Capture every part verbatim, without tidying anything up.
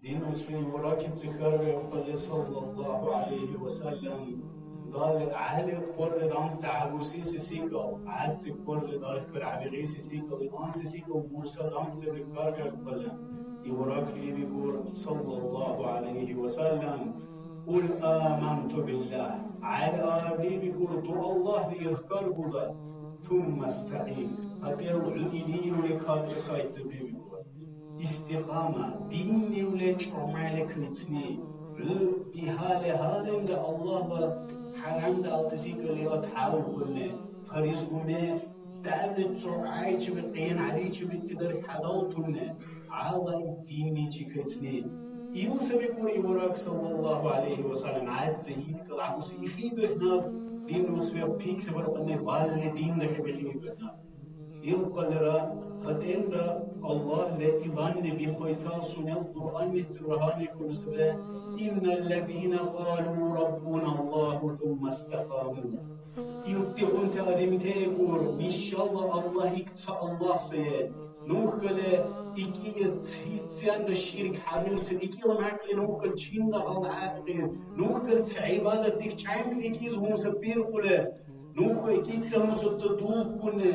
Дин уцби уракибти хьарбиахъули, саллаллаху гӀялайхи ва саллям, дали гӀяли къурли дамцӀа гӀягӀнуси секӀал, гӀяцӀи къурли дархкар гӀебигӀиси секӀал, иманси секӀал бурса дамцӀили хьарбиахъули, Ибрахим викӀур, саллаллаху гӀялайхи ва саллям, «Кул аманту биллагь», гӀяли аби викӀур, ду Аллагьли ирхкаргуда, сумма стакьим, гьатӀел хӀу илиули кадри кайцӀиби викӀур. Истикьама, динниули чӀумали кайцӀни, хӀу бихӀяли гьарилра Аллагьла хӀярамдалтази калият гьавухъуни, фаризуни, дявли цӀуръайчиб, къянгӀаричиб итди дарх хӀядалтуни, гьала ит динничи кайцӀни. Ил саби кӀур Ибраг саллаллаху гӀялайхи ва саллям гӀяхӀцӀи, ил калгӀябуси ихи бихӀнаб, дин уцбе пикрибаркьуни, балли динра хӀебихьиб бихӀнаб. Илкьялира, гьатӀенра Аллагьли иланни бихъуйтал сунела Кьуръаннизибра гьанбикули саби, «Инналлазина кьалу раббуна Аллагьу сумма стакьаму». Илдигъунти адамтайкӀур, нишала Аллагь ик ца Аллагь сай. Нухкали икӀиэс цицианра ширк хӀярмурцин, икӀила мякьли нухкал чинра гьалгӀяхъи, нухкал ца гӀибадат дихкӀянг икӀиз гьунсабиркьули. Ну хӀекьицӀа мусурта дулкӀуни,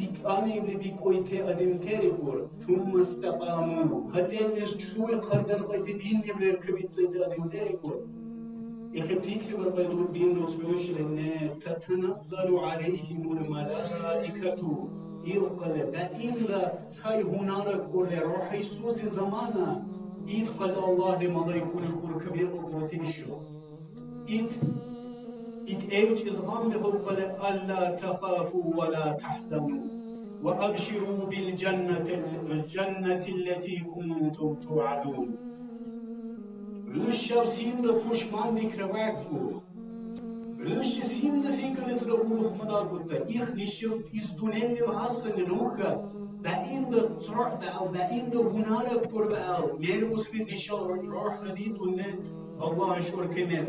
икӀанибли бикӀуйти адамтарикӀур, сумма стакьаму, гьатӀи, иш чули хъардаркьайти диннибли кабицӀайти адамтарикӀур. Ихи пикрибаркьайдур дин дуцӀбируширини, татаназзалу гӀялайхимул малаикату, илкьяйда даимра сай гьунаракӀули рухӀайсуси замана, илкьяйда Аллагьли малайкуни хӀуркабиркьули ишгъу. Ит, ит гӀевчӀис гъамбихъубкӀали, «Алла тахафу ва ла тахзану, ва абширу бил жаннатил, жаннатиллати кунтум тугӀадун». Нушаб синра пушмандикра вякьу. Нуши синра секӀалисра урухмадакӀута. Их нишаб из дунъялив гӀясани нуха. Даимра цӀурхӀбаал, даимра гьунара курбаал. Мер успи нишал рухӀ радитӀунни Аллагь шуркемер.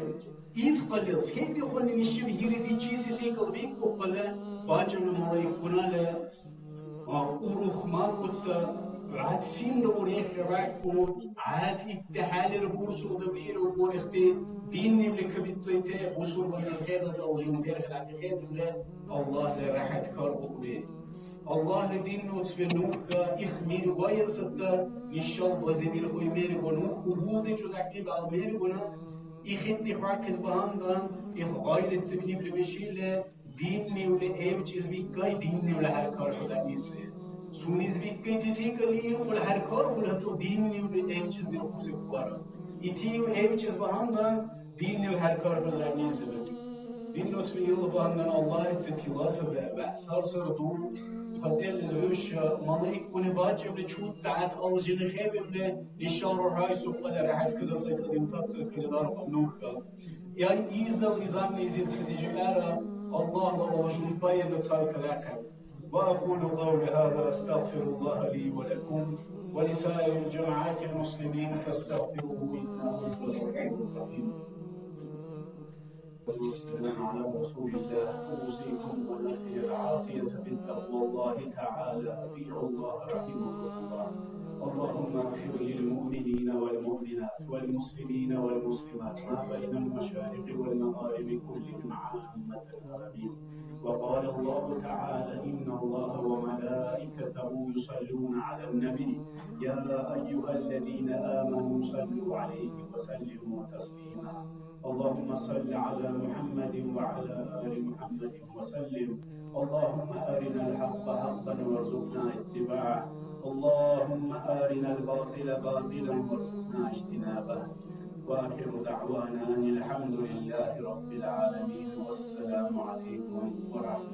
Ит хъалил, се бихъуни нишиб гьиридичиси секӀал бикӀухъули, бачӀули малаикунала, а, урухмакӀута, гӀяцинра урехи ракӀу, гӀяд итдехӀелира бурсулра виру, урехти диннивли кабицӀайте, бусурмантас хӀедатал жумдерхӀе дакӀихӀедули, Аллагьли ряхӀят карбукӀули. Аллагьли дин нуцби нуха, их мер ваилсатта, нишал базибирхъуй мергу, нух хӀулбулди чузахъни бал мергуна, ихитти хӀякьлис багьандан, их гъайлициб ибли бишили, диннивли гӀевчӀиз виккай, диннивли хӀеркархули аниси. Сунез виккайти секӀал иркьули хӀеркархули гьатӀу диннивли гӀевчӀиз бирхъуси хъвара. Итив гӀевчӀиз багьандан, диннив хӀеркархӀузра низиб. Дин дуцӀби ил багьандан Аллагьли ца тила саби, вегӀ сарсар ду, гьатӀелизи хӀуша, малаикуни бакӀибли чуд сягӀят алжини хӀебирни, ишар рурхӀяйсухъали ряхӀят кадалли кадимтациркали дарган нуха. Я изал изанни изил кадижибяра Аллагьла алжунбаирра царкалахъиб. وأقول قولي هذا أستغفر الله لي ولكم ولسائر جماعة المسلمين فاستغفروه إنه هو الغفور الرحيم. والسلام على رسول الله. أوصيكم ونفسي العاصية بتقوى الله تعالى. أطيعوا الله رحمكم الله. اللهم اغفر للمؤمنين والمؤمنات والمسلمين والمسلمات ما بين المشارق والمغارب كلهم عامة. آمين. وقال الله تعالى: إن الله وملائكته يصلون على النبي، يا أيها الذين آمنوا صلوا عليه وسلموا تسليما. اللهم صل على محمد وعلى آل محمد وسلم. اللهم أرنا الحق حقا وارزقنا اتباعه. اللهم أرنا الباطل باطلا وارزقنا اجتنابه. وآخر دعوانا أن الحمد لله رب العالمين. والسلام عليكم ورحمة الله.